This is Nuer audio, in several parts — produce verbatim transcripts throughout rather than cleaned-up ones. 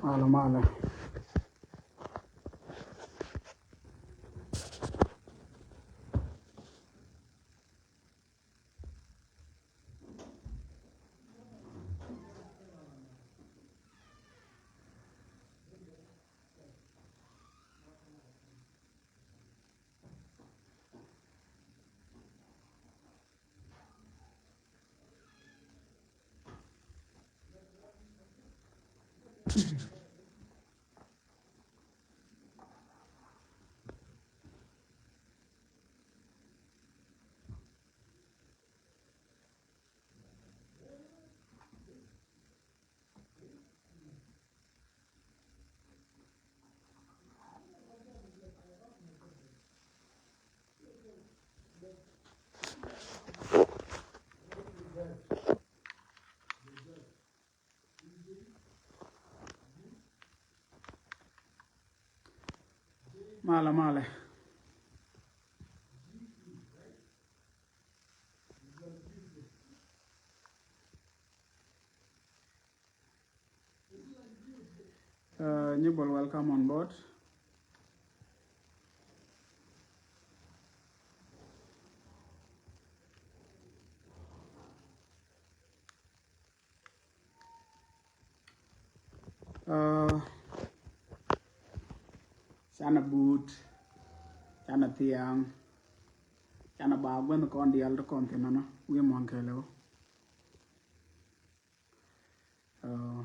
Malɛ, malɛ. Malɛ, malɛ. Uh, Nyibol, welcome on board. Uh, canɛ buut, canɛ thiaŋ, canɛ ba guänh kɔn diaal ti kɔn thin nɔnɔ wi̱i̱ muɔ̱n kɛɛliw. Uh,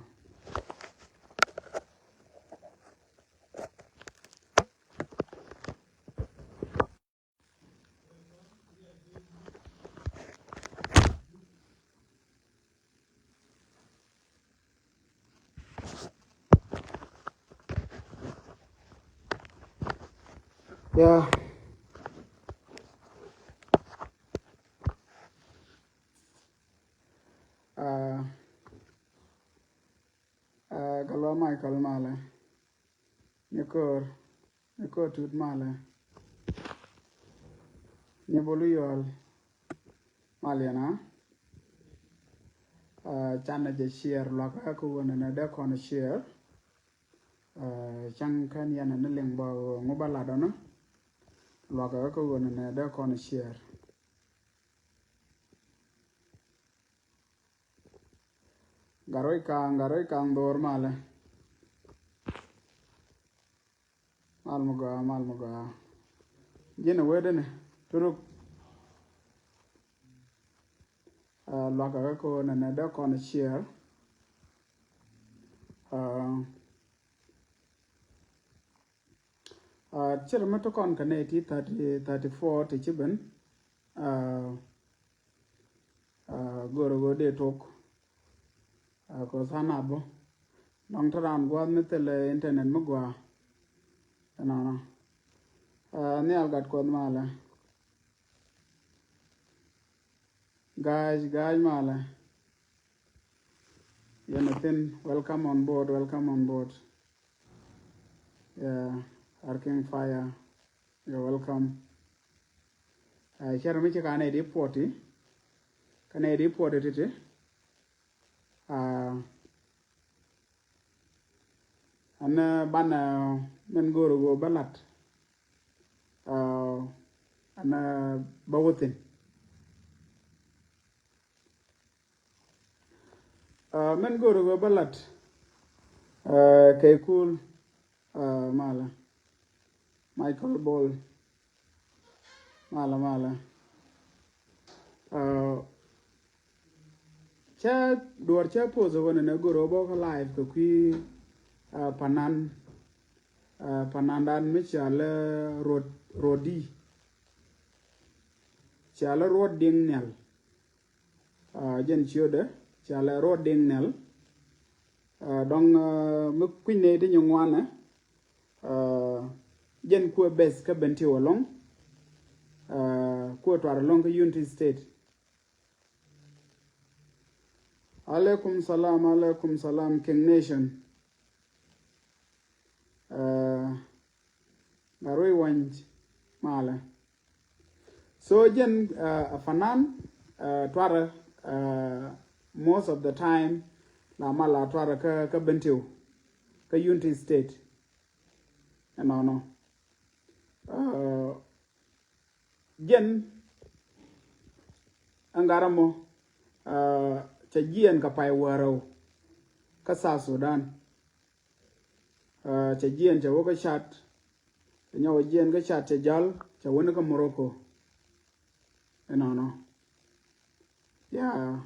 Yeah. Uh, uh, Galwa Michael, malɛ. Ni kor, ni kor tut, malɛ. Ni bulu yɔl, malɛ na. Uh, canɛ jɛ share, luakä kä wänɛ nɛ dee kɔn share. Uh, caŋ kɛn yɛn ni liŋ bä ŋu bä lat ɔnɔ. Luakä kä wänɛ nɛ dee kɔn share. Gat ruac ka̱a̱ŋ, gat ruac ka̱a̱ŋ dhor, malɛ. Mal mi gɔaa, mal mi gɔaa. Ji̱n ɛ wee dini turuk. Uh, luakä kä ko nɛ nɛ dee kɔn share. Uh, Uh, cir mi ti kɔn kɛ nɛy ti thirty, thirty-four ti ci ben. Uh, uh, go̱o̱r go̱o̱r dee tok. Uh, kɔ than abɔ. Nɔŋ ti raan gua̱a̱th mi thilɛ internet mi gɔaa. Ɛnɔnɔ. Uh, nhial gat Kuɔth malɛ. Ga̱a̱c, ga̱a̱c malɛ. Yɛn a thin, welcome on board, welcome on board. Yeah, Arking Fire, you're welcome. Uh, cɛr mi ci ka nɛ di puɔti, ka nɛ di puɔti titi. Uh, Ɛn, uh, banɛ, uh, min go̱o̱r ɣöö bä lat. Uh, ɛn, uh, bä wä thi̱n. Uh, min go̱o̱r ɣöö bä lat. Uh, kɛ kul, uh, malɛ. Michael Ball. Malɛ, malɛ. Uh, cä duɔr cä poth ɣöö nɛ nɛ go̱r ɣöö bä kä live kɛ kui̱, uh, panan, uh, panandan mi cɔalɛ Rod, Rodi. Cɔalɛ Rod Diŋ Nhial. Uh, jɛn ciötdɛ cɔalɛ Rod Diŋ Nhial. Uh, dɔ̱ŋ, uh, mi kui̱n nɛ ti nyi ŋuanɛ. Uh, jɛn kuɛ beth kä Bentiu ɛlɔ̱ŋ. Uh, kuɛ tuar ɛlɔ̱ŋ kä Unity State. Alaikum salam, alaikum salam, King Nation. Uh, la rui̱ wa̱ny malɛ. So jɛn, uh, a fanan, uh, tuarɛ, uh, most of the time la mal la tuarɛ kä, kä Bentiu. kä Unity State. Ɛnɔnɔ. Jɛn ɛn gat ɛmɔ cɛ jiɛn kɛ pay wäl rɛw kä South Sudan. Cɛ jiɛn cɛ wä kä Chad. Cɛ nyɔk jiɛn kä Chad cɛ jäl cɛ wä ni kä Morocco. Ɛnɔnɔ. Yeah.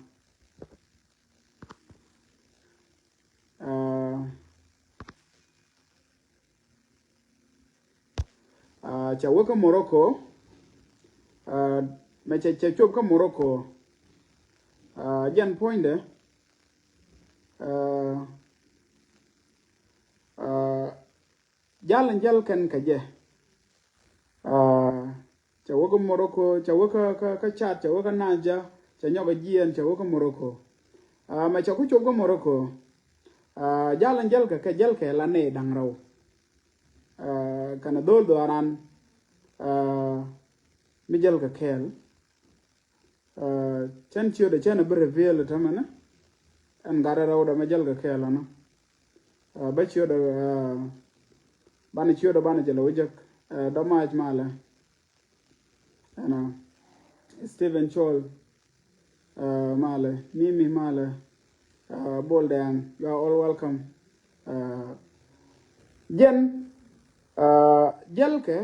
Cɛ wä kä Morocco. Mɛ cɛ cɛ cop kä Morocco. Jɛn puɔ̱nydɛ. Jal in jäl kɛn kɛ jɛ. Cɛ wä kä Morocco, cɛ wä kä kä Chad, cɛ wä kä Niger, cɛ nyɔk jiɛn cɛ wä kä Morocco. Mɛ cɛ ku cop kä Morocco. Jal in jäl kɛ kɛ jäl kɛ la nɛ da̱ŋ rɛw. Kɛn dhol dhɔaran mi jäl kɛ kɛɛl. Cɛn ciötdɛ cɛn a bi reveal tämɛnɛ. Ɛn gat rɛwdɛ mɛ jäl kɛ kɛɛl ɔnɔ. Bä ciötdɛ banɛ ciötdɛ banɛ jɛ lɛ wä jek. Dɔmac malɛ. Ɛnɔ Stephen Chol malɛ, Mimi malɛ. Bol Dɛŋ, you are all welcome. Jɛn jälkɛ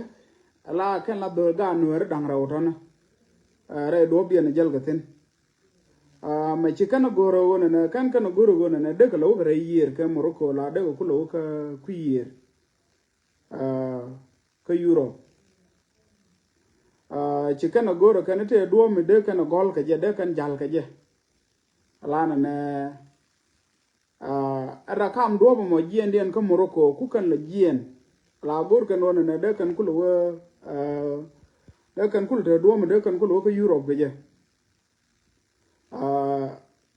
ala kɛn la dhol gaat Nuɛɛri da̱ŋ rɛw tɔnä. Rɛy duɔ̱ɔ̱p diɛn jälkɛ thi̱n. Mɛ ci kɛn a go̱rä ɣöö nɛnɛ kɛn kɛn a go̱rä ɣöö nɛnɛ dee kɛ lɛ wä kɛ rɛy yiëër kɛ Morocco la dee kɛ ku lɛ wä kɛ kui̱ yiëër kä Europe. Ci kɛn a go̱rä kɛn tëë duɔ̱ɔ̱p mi dee kɛn a gɔ̱l kɛ jɛ dee kɛn ja̱l kɛ jɛ. Ala nɛnɛ Ɛ ra kam duɔ̱ɔ̱p ɛmɔ jiɛndiɛn kä Morocco ku kɛn lɛ jiɛn. La go̱r kɛn ɣöö nɛnɛ dee kɛn kulɛ wee dee kɛn kulɛ te duɔ̱ɔ̱p mi dee kɛn kulɛ wee kä Europe kɛ jɛ.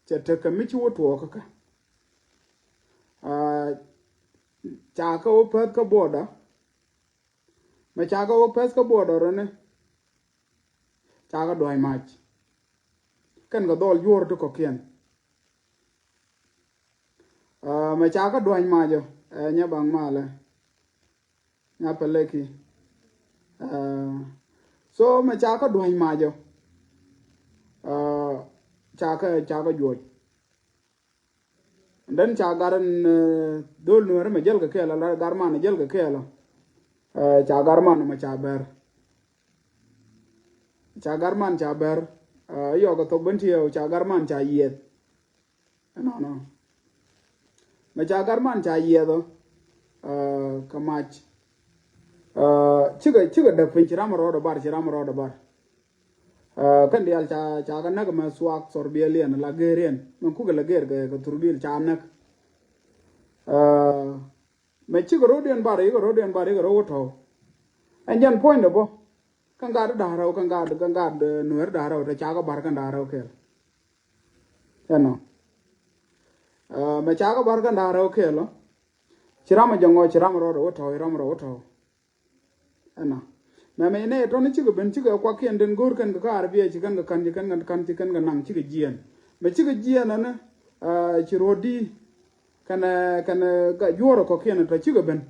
Cɛ tekɛ mi ci wä tuɔɔk kä kɛ. Ca kɛ wä päth kä border. Mɛ ca kɛ wä päth kä border ni ca kɛ dua̱ny mac. Kɛn kɛ dhɔl juɔ̱ɔ̱r ti kɔ̱kiɛn. Mɛ ca kɛ dua̱ny macɔ ɛ nya baŋ malɛ nya pɛlɛki. So mɛ ca kɛ dua̱ny macɔ ca kɛ ca kɛ juɔc. Den ca gar in dhol Nuɛɛri mɛ jäl kɛ kɛɛl ala gar man jäl kɛ kɛɛl. Ca gar man mɛ ca bɛr. Ca gar man ca bɛr. Yɔk kɛ thok ben tiɛw ca gar man ca yiɛth. Ɛnɔnɔ mɛ ca gar man ca yiɛth ɔ kɛ mac. Cikɛ cikɛ däk piny ci ram rɔɔdɛ bar ci ram rɔɔdɛ bar. Kɛn diaal ca ca kɛ näk mɛ thuak thɔr biɛl yɛn la geer yɛn mɛ kukɛ la geer kɛ thur biɛl ca näk. Mɛ cikɛ ro̱diɛn bar yikɛ ro̱diɛn bar yikɛ ro̱ wä tɔ̱w. Ɛn jɛn puɔ̱nydɛ bä kɛn gat da̱a̱r rɛw kɛn gat kɛn gat Nuɛɛr da̱a̱r rɛw te ca kɛ bar kɛn da̱a̱r rɛw kɛɛl. Ɛnɔ mɛ ca kɛ bar kɛn da̱a̱r rɛw kɛɛl ɔ. Ci ram a jɛ ŋɔc ci ram a rɔɔdɛ wä tɔ̱w ci ram a rɔɔdɛ wä tɔ̱w. Ɛnɔ mɛmɛ inɛ tɔn cikɛ ben cikɛ kuakiɛn den go̱o̱r kɛn kɛ kä arabiya ci kɛn kɛ ka̱n ci kɛn kɛ ka̱n ci kɛn kɛ naŋ cikɛ jiɛn. Mɛ cikɛ jiɛn ɛnɛ ci ruɔ̱t di kɛnɛ kɛnɛ juɔ̱ɔ̱r kɔ̱kiɛn tɔ cikɛ ben.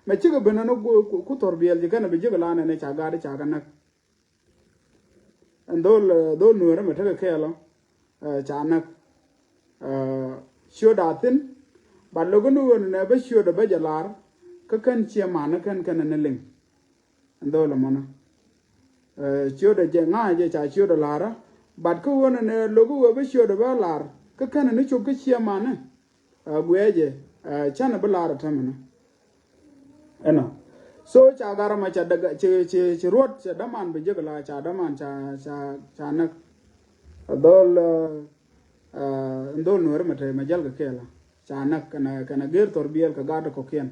Mɛ cikɛ ben ɛnɛ ku thɔr biɛl ci kɛn bi jikɛ lan ɛnɛ ca gat ca kɛ näk. Ɛn dhol dhol Nuɛɛri mɛ tekɛ kɛɛl ɔ ca näk. Ciöt a thi̱n. Bat lo̱k ni ɣöö nɛ bä ciöt a bä jɛ lar kä kɛn ciɛ man ni kɛn kɛn ni liŋ. Ɛn dhol ɛmɔnä ciöt a jɛ ŋa̱a̱ jɛ ca ciöt a lar. Bat kä ɣöö nɛ lo̱k ɣöö bä ciöt a bä lar kä kɛn ni cop kä ciɛ man ni. Guiɛ jɛ cän a bä lar a tämɛ ni. Ɛnɔ so ca gar ma ca däk ci ci ci ruɔt ca daman bi jek la ca daman ca ca ca näk. Dhol dhol Nuɛɛri ma te ma jäl kɛ kɛɛl ca näk kɛnɛ kɛnɛ ger thor biɛl kɛ gat kɔkiɛn.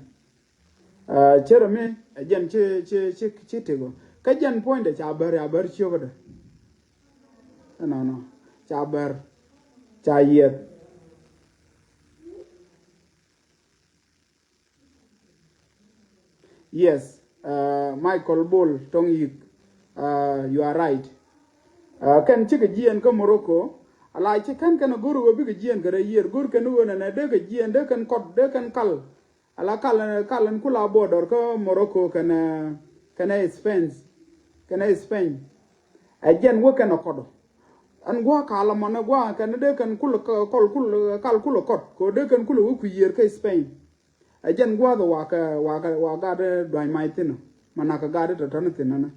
Cɛ rɛ mi ɛ jɛn ci ci ci ci tek ɔ kä jɛn puɔ̱nydɛ ca bär ya bär ciökädɛ. Ɛnɔnɔ ca bär ca yiɛth. Yes, Michael Bol Tong Yik, you are right. Kɛn cikɛ jiɛn kä Morocco ala ci kɛn kɛn a go̱r ɣöö bikɛ jiɛn kɛ rɛy yiër go̱r kɛn ɣöö nɛnɛ dee kɛ jiɛn dee kɛn kɔt dee kɛn kal. Ala kal, kal ɛn kula border kä Morocco kɛnɛ, kɛnɛ Spain. Kɛnɛ Spain. Ɛ jɛn wä kɛnɛ kɔdɔ. Ɛn gua̱a̱ kal ɛmɔnɛ gua̱a̱ kɛnɛ dee kɛn kul kɔl kul kal kul kɔt kɛ dee kɛn kul wä kui̱ yiër kä Spain. Ɛ jɛn gua̱a̱th wa kɛ wa kɛ wa gat duany mac thin. Ma nak kɛ gat tɔ̱tɔ̱n thin nɛ.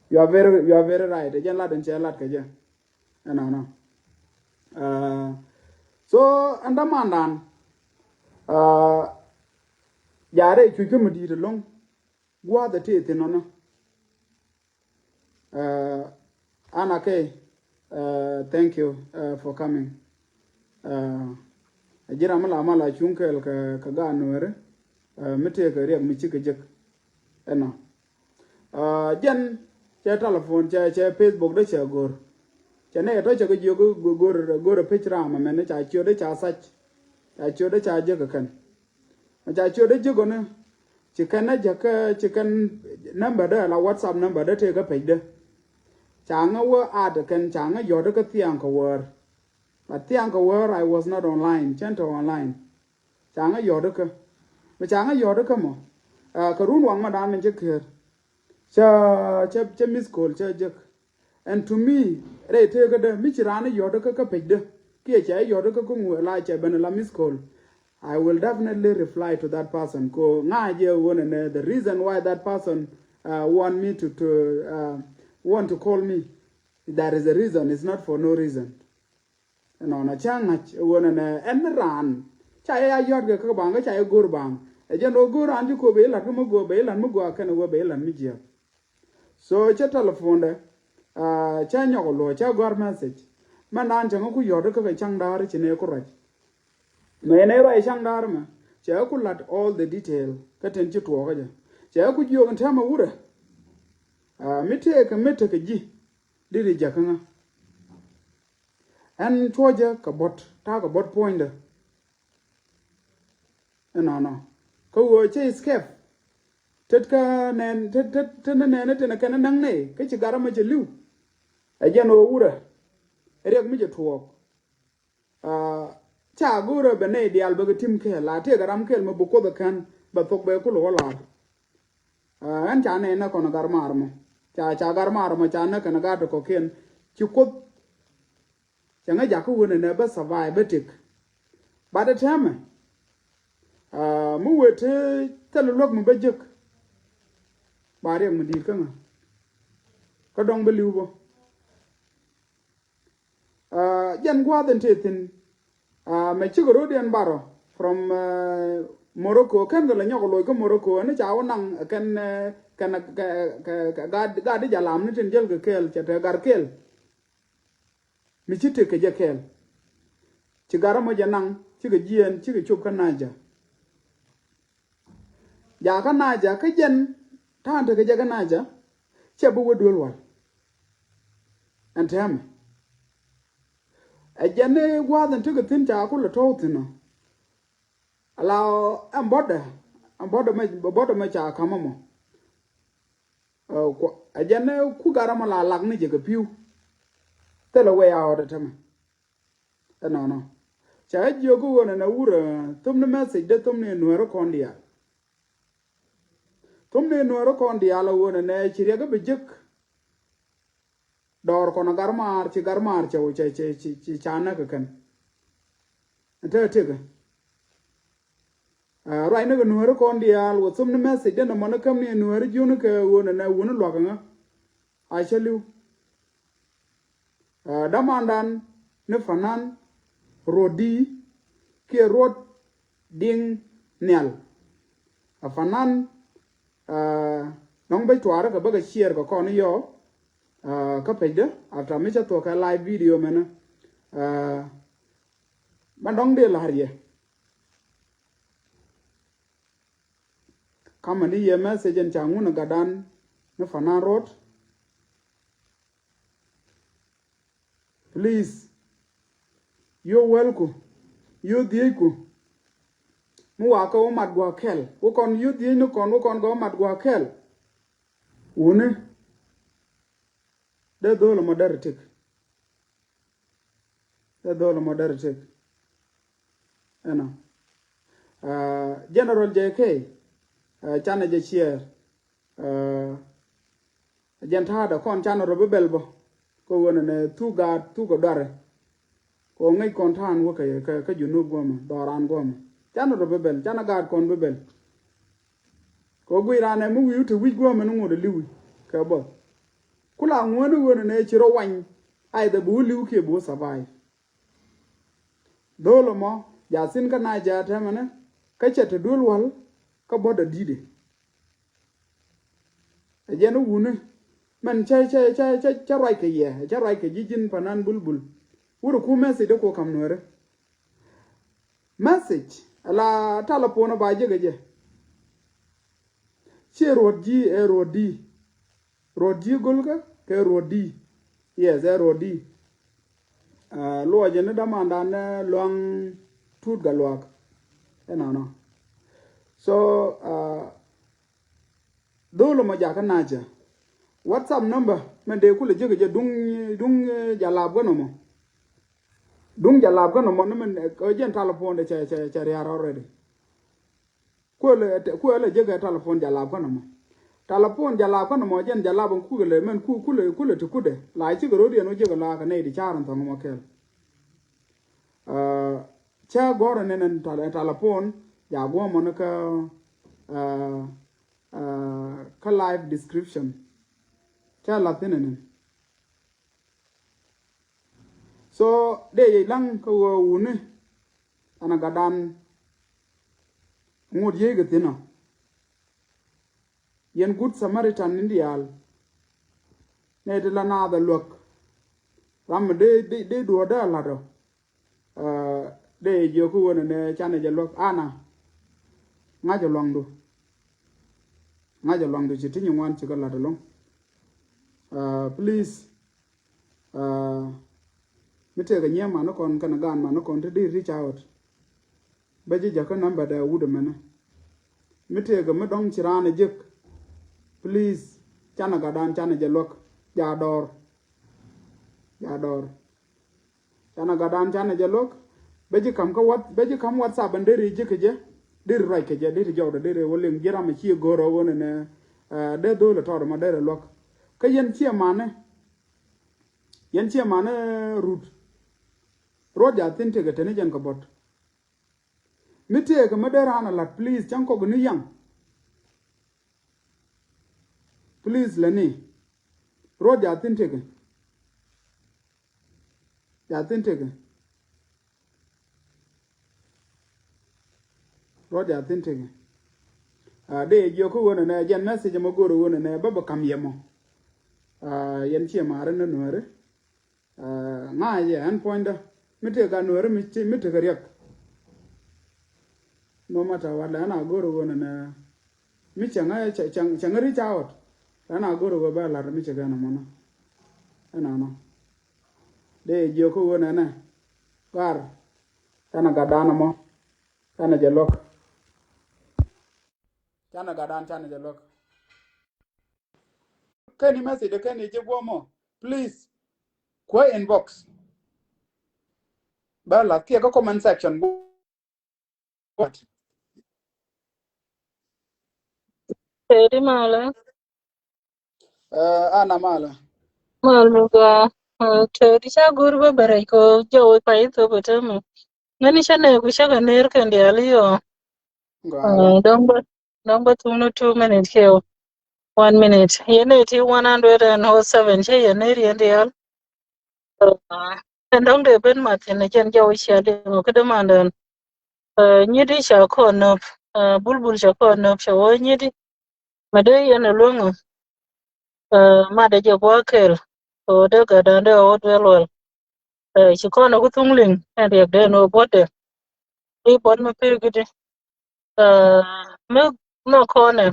You are very, you are very right. Ɛ jɛn lat ɛn cɛ lat kɛ jɛ. Ɛnɔnɔ. So ɛn dämandan. Jaarɛ cuc kä mi di̱i̱t ɛlɔ̱ŋ. Gua̱a̱th ɛ tëë thin nɔnɔ. Ana kɛ, thank you for coming. A ji̱ ram mi la mal a cuŋ kɛɛl kɛ gaat Nuɛɛri. Mi tëë kɛ riɛk mi cikɛ jek. Ɛnɔ. Jɛn cɛ telephone, cɛ, cɛ Facebook dee cɛ go̱r. Cɛ nɛ tɔ cɛ kɛ jiök go̱r, go̱r pec ram ɛmɛn ca ciöt dee ca sac. Ca ciöt dee ca jek kɛ kɛn. Mɛ ca ciöt dee jek ɣöö ni ci kɛn ɛ jäk kä ci kɛn number dee la WhatsApp number dee tëë kä pecdä. Ca ŋä wä add kɛn, ca ŋä yɔ̱t kä thiaŋ kɛ wäär. But thiaŋ kɛ wäär I was not online, cɛn tɔ online. Ca ŋä yɔ̱t kä. Mɛ ca ŋä yɔ̱t kä mɔ. Kɛ run waŋ mɛ dan ni cä kër. Cä, cä, cä miss call cä jek. And to me, rɛy tëëkädä mi ci raan i̱ yɔ̱t kä kä pecdä kiɛ cɛ i̱ yɔ̱t kä kä ŋu la cɛ ben la miss call. I will definitely reply to that person. Ko ŋa̱ jɛ ɣöö nɛ the reason why that person want me to, to want to call me. There is a reason. It's not for no reason. Ɛnɔnɔ cä ŋa̱c ɣöö nɛ ɛn raan ca yɛ ya yɔ̱t kɛ kä baŋ kä ca yɛ go̱r baŋ. Ɛ jɛn ɣöö go̱r raan ci ko̱ ben ilat kä mi go̱r ben ilat mi go̱r a kɛn ɣöö ben ilat mi jiääk. So cä telephone dɛ cä nyɔk luɔ̱c cä gɔ̱a̱r message. Mɛn daan cäŋ ku yɔ̱t kä kɛ ca̱ŋ da̱a̱r ci nɛ ku ruac. Mɛ nɛ ruac ca̱ŋ da̱a̱r mɛ cɛ ku lat all the detail kä ten ci tuɔɔkä jɛ. Cɛ ku jiök in täämɛ wurɛ. Mi tëëkɛ mi tekɛ ji̱ dit i̱ jäkä ŋä. Ɛn cuɔ̱cä kɛ buɔ̱t ta̱a̱ kɛ buɔ̱t puɔ̱nydä. Ɛnɔnɔ kä ɣöö cä escape. Tet kä nɛn tet tet tet ni nɛn tin kɛn näŋ nɛy kä ci gat ɛmɔ cɛ li̱w. Ɛ jɛn ɣöö wurɛ riɛk mi cɛ tuɔɔk. Ca go̱o̱rä bɛ nɛy diaal bɛ kɛ tim kɛɛl la tëëkɛ ram kɛɛl mi bi kuoth ɛ kän bɛ thok bɛ kul ɣɔ̱ la̱r. Ɛn ca nɛy nä kɔn gat maar mɔ ca ca gat maar mɔ ca nä kɛn gat kɔ̱kiɛn ci kuoth. Cɛ ŋä jakä wen ɛnɛ bä survive bä tëk. Bat ɛ tɛmɛ mi wëë te thil luäk mi bä jek. Ba riɛk mi di̱i̱t kä ŋä kä dɔ̱ŋ bä li̱w bä. Jɛn gua̱a̱th in tëë thi̱n. Mɛ cikɛ ro̱diɛn barɔ from Morocco kɛn kɛ lɛ nyɔk loc kä Morocco ɛn ca wä naŋ kɛn kɛn kɛ gat gat di jalam ni tin jäl kɛ kɛɛl cɛ te gat kɛɛl. Mi ci tëk kɛ jɛ kɛɛl. Ci gat ɛmɔ jɛ naŋ cikɛ jiɛɛn cikɛ cop kä Naja. Jakä Naja kä jɛn ta̱a̱n tekɛ jɛ kä Naja. Cɛ bi wä duel wal. Ɛn tɛmɛ ɛ jɛn ni gua̱a̱th in tekɛ thi̱n ca kulɛ tɔ̱w thi̱n ɔ. Ala ɛn bɔdɛ ɛn bɔdɛ mɛ bɔdɛ mɛ ca ka̱m ɛmɔ. Ɛ jɛn ni ku gat ɛmɔ la lak ni jɛ kɛ pi̱w. Thilɛ wee a ɣɔt ɛ tɛmɛ. Ɛnɔnɔ ca jiök ɣöö nɛnɛ wurɛ thom ni message dee thom ni nueeri kɔn diaal. Thom ni nueeri kɔn diaal ɣöö nɛnɛ ci riɛk bi jek. Dɔɔr kɔn a gar maar ci gar maar cɛ wä cɛ cɛ ci ca näk kɛ kɛn. Ɛn te tëkɛ. Ruacni kɛ nuääri kɔn diaal wä thom ni message den ɛmɔ ni käm ni nuääri jiöni kɛ ɣöö nɛnɛ wuni luak ɛŋä. A cä li̱w. Damandan ni fanan ruɔt di kiɛ ruɔt diŋ nhial. A fanan nɔŋ bä cuarä kɛ bä kɛ share kɛ kɔn yɔ. Kä pecdä after mi cä thuɔk kɛ live video mɛnä. Ma dɔŋ dee la̱r yɛ. Kamä ni yɛ message in ca ŋun gatdan ni fanan road. Please. Yio̱w wälku. Yio̱w dhiecku. Mi wakä wä mat gua̱a̱k kɛl wä kɔn yio̱w dhiec ni kɔn wä kɔn kɛ wä mat gua̱a̱k kɛl. Wuni. Dee dho̱o̱l ɛmɔ dɛr itik. Dee dho̱o̱l ɛmɔ dɛr itik. Ɛnɔ. Aa, General J K, aa, canɛ jɛ ciɛɛr. Aa, jɛn ta̱a̱dɛ kɔn canɛ rɔ bi bɛl bä. Kä ɣöö nɛnɛ thuk gaat thuk ɛ duarɛ. Kɛ ɣöö ŋäc kɔn ta̱a̱n wä kɛ, kɛ, kɛ Junub guɔmɛ, dhɔran guɔmɛ. Canɛ rɔ bi bɛl, canɛ gaat kɔn bi bɛl. Kɛ ɣöö guiy raan ɛ mi wi̱i̱ wä te wi̱c guɔmɛ ni ŋot ɛ li̱wi kɛ bä. Ku la ŋuäni ɣöö nɛnɛ ci rɔ wany, either bi wä li̱w kiɛ bi wä survive. Dho̱o̱l ɛmɔ, ja thi̱n kä Niger tɛmɛnɛ, kä cɛ te duel wal, kä bɔt a di̱t ɛ. Ɛ jɛn wuni, mɛn cä, cä, cä, cä, cä ruac kɛ yɛ, cä ruac kɛ ji̱ ji̱n panan bulbul. Wut ɛ ku message dee ku kam nuɛri. Message, ala telephone ba jek ɛ jɛ. Ciɛ ruɔt ji̱, ɛ ruɔt di̱. Ruɔt ji̱ go̱lkä kɛ ruɔt di̱. Yes, ɛ ruɔt di̱. Aa, luɔcɛ ni dämandan ni luaŋ Tut Gatluak. Ɛnɔnɔ. So, aa, dho̱o̱l ɛmɔ jakä Niger. WhatsApp number mɛn dee kulɛ jek jɛ duŋ, duŋ, ɛ, jalap gän ɛmɔ. Duŋ jalap gän ɛmɔ ni mɛn, ɛ, jɛn telephone dɛ cɛ, cɛ, cɛ riar already. Kuël, kuël ɛ jek ɛ telephone jalap kɔn ɛmɔ. Telephone jalap kɔn ɛmɔ jɛn jalap ɛn kukɛ lɛ mɛn ku, kulɛ, kulɛ ti kudɛ. La cikɛ ro̱d yɛn wä jek ɛ la kɛ nɛy ti car ɛn thɔŋ ɛmɔ kɛl. Aa, cä gɔ̱r ɛn ɛn tel-, telephone ja guɔ̱mɔ ni kä, aa, aa, kä live description. Cä lath thin ɛn ɛn. So dee yɛ laŋ kä ɣöö wuni. Ɛn a gatdan ŋot yiey kɛ thi̱n ɔ. Yɛn Good Samaritan in diaal. Nɛ ti la naath a luäk. Ram mi dee, dee, dee duɔ̱ɔ̱r dee a la̱t ɔ. Aa, dee yɛ jiök kä ɣöö nɛnɛ canɛ jɛ luäk. Ana. Ŋa̱c ɛ luaŋdu. Ŋa̱c ɛ luaŋdu ci ti nyin ŋuan ci kɛ la̱t ɛlɔ̱ŋ. Aa, please. Aa, mi tëëkɛ nyiee mani kɔn kɛnɛ gaan mani kɔn ti di reach out. Bä ji̱ jakä number dɛ wut ɛmɛnɛ. Mi tëëkɛ mi dɔ̱ŋ ci raan ɛ jek. Please, canɛ gatdan canɛ jɛ luäk. Ja dɔɔr. Ja dɔɔr. Canɛ gatdan canɛ jɛ luäk. Bä ji̱ kam kä what, bä ji̱ kam WhatsApp ɛn deri jek kɛ jɛ. Deri ruac kɛ jɛ, deri jɔwdɛ, deri wä liŋ ji̱ ram ɛ ci go̱o̱r ɛ wä nɛnɛ, ɛ, dee dho̱o̱l ɛ tɔɔt ɛmɔ deri luäk. Kä yɛn ciɛ mani. Yɛn ciɛ mani rut. Ruɔt ja thi̱n tëkɛ teni jɛn kɛ bɔt. Mi tëëkɛ mi dee raan a la̱t, please, cäŋ kɔk ni yaŋ. Please, lɛ ni. Ruɔt ja thi̱n tëkɛ. Ja thi̱n tëkɛ. Ruɔt ja thi̱n tëkɛ. Aa, dee jiök kä ɣöö nɛnɛ, jɛn message mɔ go̱o̱r ɣöö nɛnɛ, bä bä kam yɛ mɔ. Aa, yɛn ciɛ mari ni nuääri. Aa, ŋa̱cɛ ɛn puɔ̱nydä. Mi tëëkɛ nuääri mi ci, mi tëëkɛ riɛk. No matter what, lɛ ɛn a go̱o̱r ɣöö nɛnɛ. Mi cɛ ŋa̱, cɛ, cɛ, cɛ ŋa̱ reach out. Lɛ ɛn a go̱o̱r ɣöö bä la̱t mi cɛ kɛn ɛmɔnɔ. Ɛnɔnɔ. Dee jiök kä ɣöö nɛnɛ. Gar. Canɛ gatdan ɛmɔ. Canɛ jɛ luäk. Canɛ gatdan canɛ jɛ luäk. Kɛn i̱ message kɛn i̱ ji̱ guɔmɔ. Please. Kuɛ inbox. Bä la̱th kiɛ kä comment section. Tëëdi malä. Ɛ, ana malä. Mal mi gɔaa. Ɛ, tëëdi ca go̱r bä bɛ rɛc kɛ jɔw i̱ pay i̱ thop i̱ täämɛ. Ŋäni ca nɛɛku cakɛ ner kɛn diaal i̱ yɔ. Ɛ, dɔ̱ŋ bä, dɔ̱ŋ bä thuk ni two minute kiɛ one minute. Yɛn ɛ ti one hundred and oh seven cä yɛn ner yɛn diaal. Ɛ, ɛn dɔ̱ŋ dee ben mat thi̱n ɛ jɛn jɔw i̱ cia liŋ ɔ kä dämandɛn. Ɛ, nyiti ca kɔn nöp, ɛ, bulbul ca kɔn nöp ca wä nyiti. Mɛ dee yɛn ɛ luäŋ ɔ, ɛ, mat dee jɛ gua̱a̱k kɛɛl. Kɛ ɣöö dee gatdan dee ɣä wä duel wal. Ɛ, ci kɔn ɛ ku thuŋ liŋ ɛn riɛk dee ni wä buɔ̱tdɛ. I̱ buɔ̱t mi pir gidi. Ɛ, mi nhɔk kɔn ɛ.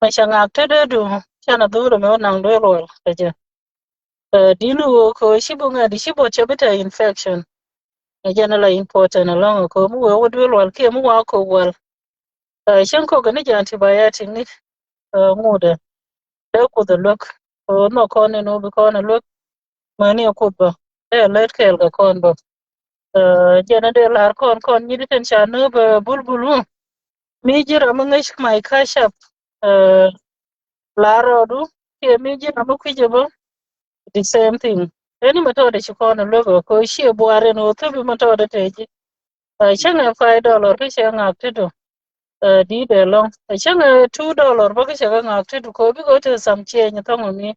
Mɛ ca ŋak te dee du canɛ dhuri mɛ wä naŋ duel wal kɛ jɛ. Ɛ, di̱t ni ɣöö kɛ ɣöö ci bi ŋa̱t di ci buɔt cɛ bi te infection. Ɛ jɛn ala important alɔŋ ɛ kɛ ɣöö mi wee wä duel wal kiɛ mi wa kok wal. Ɛ, cäŋ kɔk ni jɛ antibiotic ni, ɛ, ŋutdɛ. Dee kuth ɛ luäk. Kɛ ɣöö nhɔk kɔn ni ni wä bi kɔn ɛ luäk. Mäni ɛ kuth bä. Dee ɛ lät kɛɛl kɛ kɔn bä. Jɛn a dee lar kɔn kɔn nyit tin ca nööp Bulbul wä. Mi ji̱ ram mi ŋäc my Cash App, lar rɔɔdu kiɛ mi ji̱ ram mi kui̱c ɛ bä, the same thing. Ɛn mi tɔɔdɛ ci kɔn a luek ɛ ko ciɛ buar ɛn ɣöö thöp mi tɔɔdɛ te ji̱. Cäŋɛ five dollar kä cɛ ŋak ti du. Di dee lɔŋ cäŋɛ two dollar bä kä cɛ ŋak ti du ko bikɛ te sam ciɛ nyi thɔŋ mi.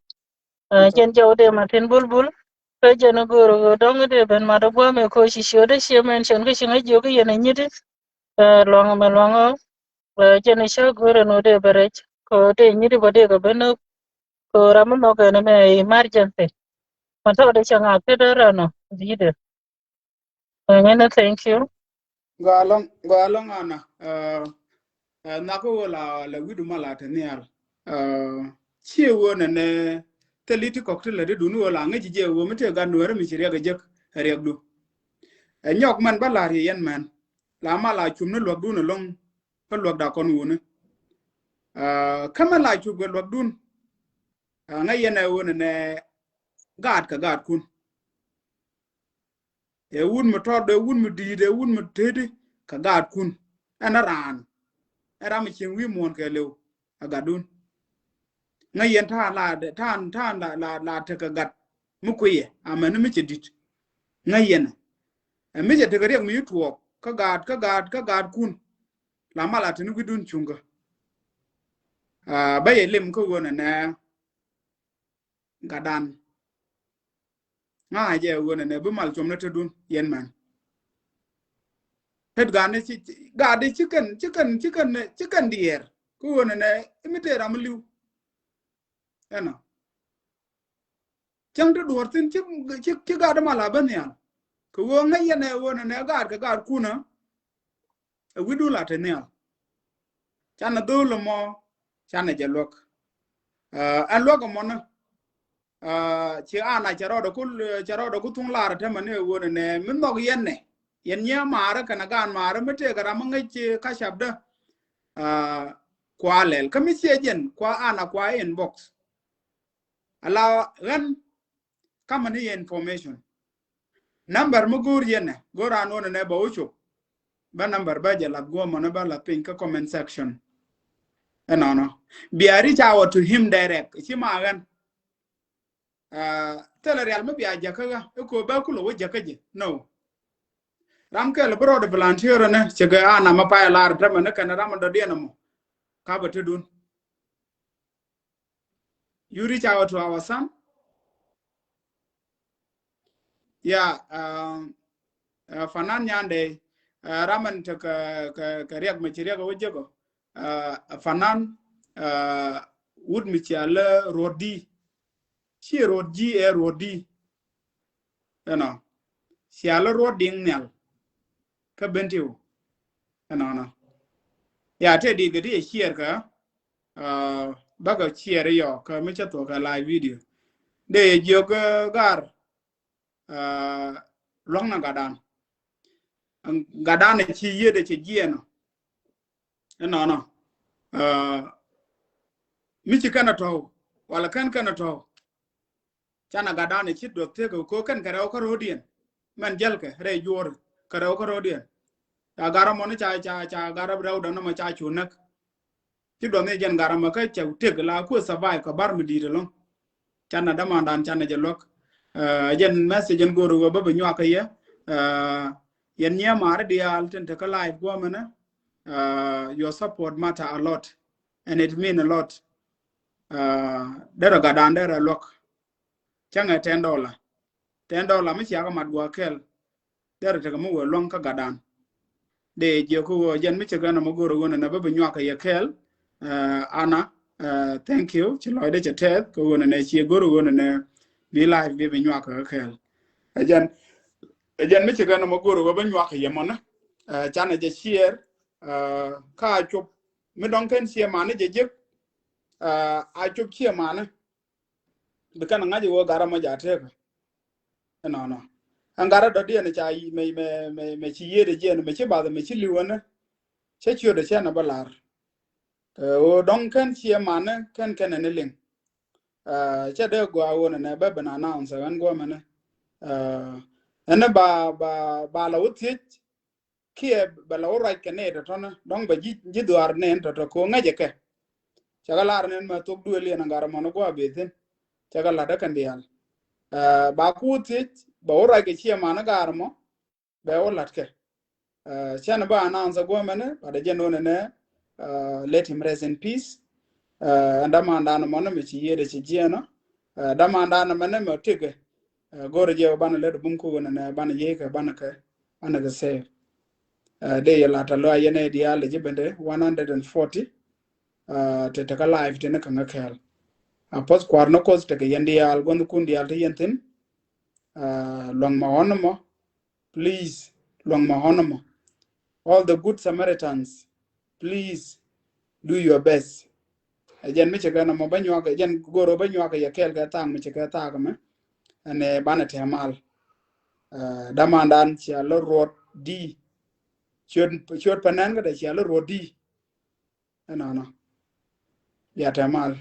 Jɛn jɔw dee ma tin Bulbul. Kä jɛn go̱o̱r ɣöö dɔ̱ŋ dee ben mat guam ɛ ko ci ciö dee ciɛ mention kä ci ŋäc jiök yɛn a nyiti. Luaŋ mɛ luaŋ ɔ jɛn cä go̱o̱r ɛn ɣöö dee bɛ rɛc ko dee nyiti bä dee kɛ ben nöp. Ko ram mi nhɔk ɛn mɛ emergency. Ma tɔɔdɛ cɛ ŋak ti dee rɛn ɔ di dee. Ŋäni, thank you. Gɔaa ɛlɔ̱ŋ, gɔaa ɛlɔ̱ŋ Ana. Nhak ɣöö la, la wi̱du ma la te nhial. Ciɛ ɣöö nɛnɛ thil i̱ ti kɔk ti lät idun ɣöö la ŋäc ji̱ jɛ ɣöö mi tëë gat Nuɛɛri mi ci riɛk ɛ jek ɛ riɛkdu. Ɛ nyɔk mɛn bä la̱r yɛ yɛn mɛn la ma la cum ni luäkdun ɛlɔ̱ŋ. Kä luäkda kɔn wuni. Kä mɛn la cup kɛ luäkdun. Ŋäc yɛn ɛ ɣöö nɛnɛ gaat kɛ gaatkun. Ɛ wut mi tɔt, ɛ wut mi di̱i̱t, ɛ wut mi teti kɛ gaatkun. Ɛn ɛ raan, ɛn ram mi cieŋ wi̱i̱ muɔ̱ɔ̱n kɛ lëw ɛ gatdun. Ŋäc yɛn ta̱a̱ la, ta̱a̱, ta̱a̱ la, la, la tekɛ gat mi kuiyɛ amäni mi cɛ di̱t. Ŋäc yɛn ɛ mi cɛ tekɛ riɛk mi tuɔɔk kä gaat, kä gaat, kä gaatkun. La mal a teni wi̱cdun cuŋkä. Bä yɛ lim kä ɣöö nɛnɛ gatdan. Ŋa̱ jɛ ɣöö nɛnɛ bi mal cuɔm ni tetdun yɛn mɛn. Tet gatni ci, gatdi ci kɛn, ci kɛn, ci kɛn, ci kɛn diɛɛr kä ɣöö nɛnɛ imi tëë ram mi li̱w. Ɛnɔ cäŋ ti duɔ̱ɔ̱r thi̱n ci, ci, ci gatdi mal a ben nhial. Kɛ ɣöö ŋäc yɛn ɛ ɣöö nɛnɛ gaat kɛ gaatkun ɛ wi̱cdun la te nhial. Canɛ dho̱o̱l ɛmɔ canɛ jɛ luäk. Ɛn luäk ɛmɔnä ci Ana cɛ rɔɔdɛ ku, cɛ rɔɔdɛ ku thuŋ lar ɛ tämɛ ni ɛ ɣöö nɛnɛ mi nhɔk yɛn nɛ yɛn nyiee maarä kɛnɛ gaan maarä mi tëëkɛ ram mi ŋäc Cash App dä. Kua lɛl kä mi ciɛ jɛn kua Ana kua inbox. Ala ɣän kamä ni yɛ information. Number mi go̱o̱r yɛn nɛ go̱o̱r an wä nɛ nɛ bä wä cop. Bä number bä jɛ lath guɔmɔ ni bä lath piny kä comment section. Ɛnɔnɔ bia reach out to him direct ci ma ɣän. Thilɛ rial mi bia jäkä ɣä iko bä kulɛ wä jäkä jɛ no. Ram kɛl bi rɔɔd volunteer ni cɛ kɛ Ana ma pay lar tämɛ ni kɛn ram dɔ̱diɛn ɛmɔ. Ka bä tetdun. You reach out to our son. Yeah, um, uh, Fanan Nyandɛ, uh, ram ɛn te kɛ, kɛ, kɛ riɛk mɛ ci riɛk wä jekɔ. Uh, Fanan, uh, wut mi cia lä ruɔ̱t di. Ci ruɔ̱t ji ɛ ruɔ̱t di. Ɛnɔ cia lä ruɔ̱t diŋ nhial. Kä ben ti wu ɛnɔnɔ. Ya te dit kɛ ti ɛ share kä. Bäkɛ share yɔ kä mi cä thuɔ̱k kɛ live video. Dee yɛ jiök gar luäŋ na gatdan. Gatdan ɛ ci yiet ɛ cɛ jiɛn ɔ. Ɛnɔnɔ mi ci kɛn ɛ tɔ̱w wala kɛn kɛn ɛ tɔ̱w. Canɛ gatdan ɛ ci duɔth tëk ɛ ko kɛn kɛ rɛw kä ro̱diɛn. Mɛn jälkɛ rɛy juɔ̱ɔ̱r kɛ rɛw kä ro̱diɛn. Ca garä mɔni ca, ca, ca garä rɛw dɔn nɔmɔ ca cu näk. Ci duɔth ni jɛn garä mɛ kä cɛ tëk la kuɛ survive kɛ bar mi di̱i̱t ɛlɔ̱ŋ. Canɛ dämandan canɛ jɛ luäk. Jɛn message jɛn go̱o̱r ɣöö bä bi nyuakä yɛ. Yɛn nyiee maari diaal tin te kä live guɔmɛnɛ. Your support matter a lot and it mean a lot. Derɛ gatdan derɛ luäk. Cäŋɛ ten dollar. Ten dollar mi ciakä mat guɔ kɛl. Derɛ tekɛ mi wee luäŋ kä gatdan. Dee jiɛ kä wee jɛn mi cɛ gɛn ɔmɔ go̱o̱r ɣöö nɛ bä bi nyuakä yɛ kɛl. Ana, thank you. Ci lɔcdɛ cɛ tɛth kä ɣöö nɛ ciɛ go̱o̱r ɣöö nɛ bi live bi bi nyuakä kɛl. Ɛ jɛn, ɛ jɛn mi cɛ gɛn ɔmɔ go̱o̱r ɣöö bä nyuakä yɛ mɔnä. Canɛ jɛ share. Kä a cop mi dɔ̱ŋ kɛn ciɛ manä jɛ jek. A cop ciɛ manä. Bi kɛn ŋa̱c ɣöö garä mɔ ja̱ tëëkä. Ɛnɔnɔ ɛn garä dɔ̱diɛn ca mɛ, mɛ, mɛ, mɛ ci yiëëdɛ jiɛn mɛ ci bath mɛ ci li̱w ɛnɛ. Cä ciötdɛ cɛn ɛ bä la̱r. Ɣöö dɔ̱ŋ kɛn ciɛ manä kɛn kɛn ɛn liŋ. Cä dee gɔaa ɣöö nɛnɛ bä ben announce ɣän guɔmɛnɛ. Ɛn ba ba ba la wä thiec kiɛ bɛ la wä ruac kɛ nɛy tɔ̱tɔ̱ ni dɔ̱ŋ bɛ ji̱ ji̱ dhuaar nɛn tɔ̱tɔ̱ kɛ ŋäcɛ kɛ. Cɛ kɛ lar nɛn mɛ thok duël yɛn agar mɔni gua̱a̱ beth thi̱n. Cɛ kɛ la̱t ɛ kɛn diaal. Ba ku wä thiec bɛ wä ruac kɛ ciɛ man agar mɔ bɛ wä la̱t kɛ. Cɛn ba announce guɔmɛni ba dɛ jɛ nonɛ nɛ, let him rest in peace. Ɛn damandan mɔni mɛ ci yiëëdɛ ci jiɛnɔ. Damandan mɛni mɛ tikɛ go̱rɛ jɛ banɛ lät bum kukɛ nɛ banɛ yiëëkɛ banɛ kɛ banɛ kɛ save. Dee yɛ lat a lɔa yɛn ɛ diaal lɛ ji̱ bendɛ one hundred and forty. Te te kä live te ni kä ŋä kɛɛl. A puɔth kua̱r ni Kuoth tekɛ yɛn diaal guɔnh kun diaal te yɛn thi̱n. Luaŋ ma ɣɔn mɔ, please, luaŋ ma ɣɔn mɔ. All the good Samaritans, please do your best. Ɛ jɛn mi cɛ kɛ nɔmɔ bä nyuak, ɛ jɛn go̱r bä nyuak yɛ kɛɛl kɛ thaak mi cɛ kɛ thaak mɛ. Ɛn ɛ banɛ tɛ mal. Damandan cia lä ruɔt di. Ciöt ciöt pɛ nɛn kä dɛ cia lä ruɔt di. Ɛnɔnɔ. Ya tɛ mal.